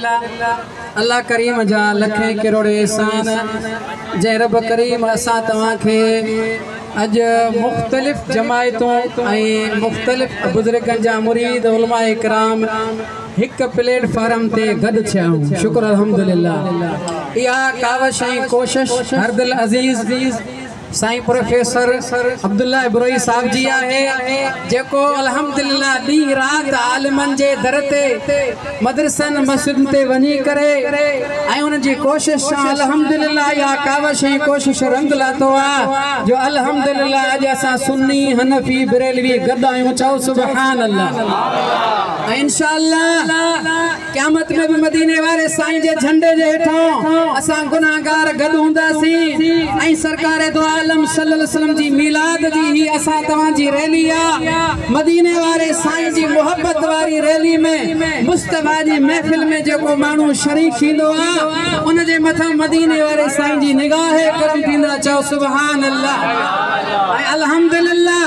الله ڪريم جا لکين ڪروڙين احسان جنهن رب ڪريم اسان توهان کي اڄ مختلف جماعتون ۽ مختلف بزرگن جا مريد علماء ڪرام هڪ پليٽ فارم تي گڏ ٿيا آهيون. شڪر الحمدلله اها ڪاوش ۽ ڪوشش هر دل عزيز سائين پروفيسر عبدالله ابروهي صاحب جي آهي جيڪو الحمدلله ڏينهن رات عالمن جي در تي مدرسن مسجدن تي وڃي ڪري ۽ انهن جي ڪوشش سان الحمدلله اها ڪاوش ۽ ڪوشش رنگ لاتو آ جو الحمدلله اڄ اسان سني حنفي بريلوي گڏ آهيون. چئو سبحان الله. ۽ انشاء الله قيامت ۾ به مديني واري سائين جي جهنڊي جي هيٺان اسان گنهگار گڏ هونداسين ۽ سرڪار دو عالم صلي الله عليه وسلم جي ميلاد جي هي اسان توهان جي ريلي آ. مديني واري سائين جي محبت واري ريلي ۾ مصطفيٰ جي محفل ۾ جيڪو ماڻهو شريڪ ٿيندو آ ان جي مٿان مديني واري سائين جي نگاهه ڪرم ٿيندا. چئو سبحان الله. ۽ الحمدلله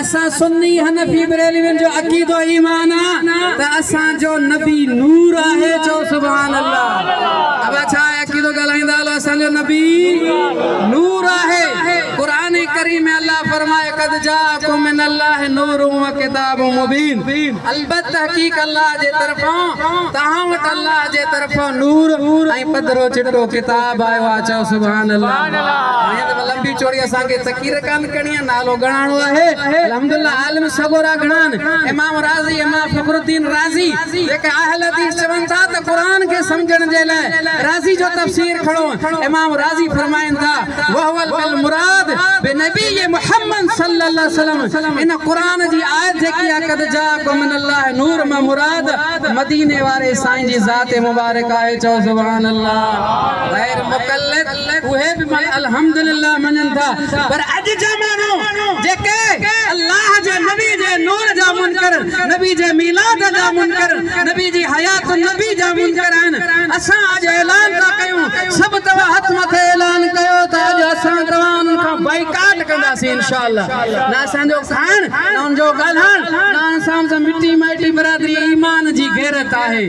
اسان سني حنفي بريلوين جو عقيدو ايمان آ ته اسان جو نبي نور آهي. چئو سبحان الله. ابا ڇا آهي عقيدو ڳالهائيندا هلو. اسان جو نبي نور آهي. قرآن ڪريم ۾ الله فرمائي قد جاءڪم من الله نور و ڪتاب مبين. البت تحقيق الله جي طرفان توهان وٽ الله جي طرفان نور ۽ پڌرو چٽو ڪتاب آيو آهي. چئو سبحان الله. لمبي چوڙي اسان کي تقرير ڪانه ڪرڻي آهي، نالو ڳڻائڻو آهي. الحمدلله عالم سڳورا گهڻا آهن. امام رازي، امام فخرالدين رازي جيڪي اهل حديث چون ٿا ته قرآن کي سمجهڻ جي لاء رازي جو تفسير کڻو. امام رازي فرمائن ٿا وهو المراد بنبي محمد صلي الله عليه وسلم. ان قرآن جي آيت جيڪي آهي قد جاءڪم من الله نور مان مراد مديني واري سائين جي ذات مبارڪ آهي. چئو سبحان الله. غير مقلد اهي به الحمدلله مڃن ٿا، پر اڄ جا ماڻهو جيڪي الله جي نبي جي نور جا منڪر، نبي جي ميلاد جا منڪر، نبي جي حيات النبي جا منڪر آهن، اسان اڄ اعلان ٿا ڪيون، سڀ توهان هٿ مٿي اعلان ڪيو ته اڄ اسان توهان انهن کان بائيڪاٽ ڪنداسين انشاء الله. نه اسان جو کائڻ، نه ان جو ڳالهائڻ، نه اسان سان مٽي مائٽي برادري. ايمان جي غيرت آهي.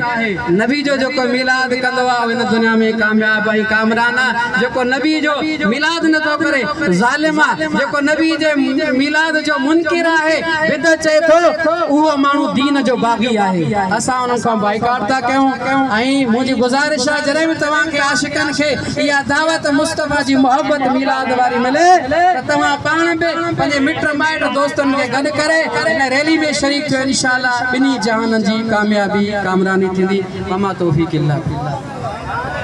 نبي جو جيڪو ميلاد ڪندو آهي اهو هن دنيا ۾ ڪامياب ۽ ڪامران آهي. جيڪو نبي جو ميلاد نٿو ڪري ظالم آهي. جيڪو نبي جي ميلاد جو منڪر آهي، بدعت چئي ٿو، اهو ماڻهو دين جو باغي آهي. اسان انهن کان بائيڪاٽ ٿا ڪيون ۽ منهنجي گذارش آهي جڏهن به توهان کي عاشقن کي اها دعوت مصطفيٰ جي محبت ميلاد واري ملي ته توهان پاڻ به پنهنجي مٽ مائٽ دوستن کي گڏ ڪري هن ريلي ۾ شريڪ ٿيو. انشاء الله ٻنهي جهانن جي ڪاميابي ڪامراني ٿيندي. وما توفيق الا بالله.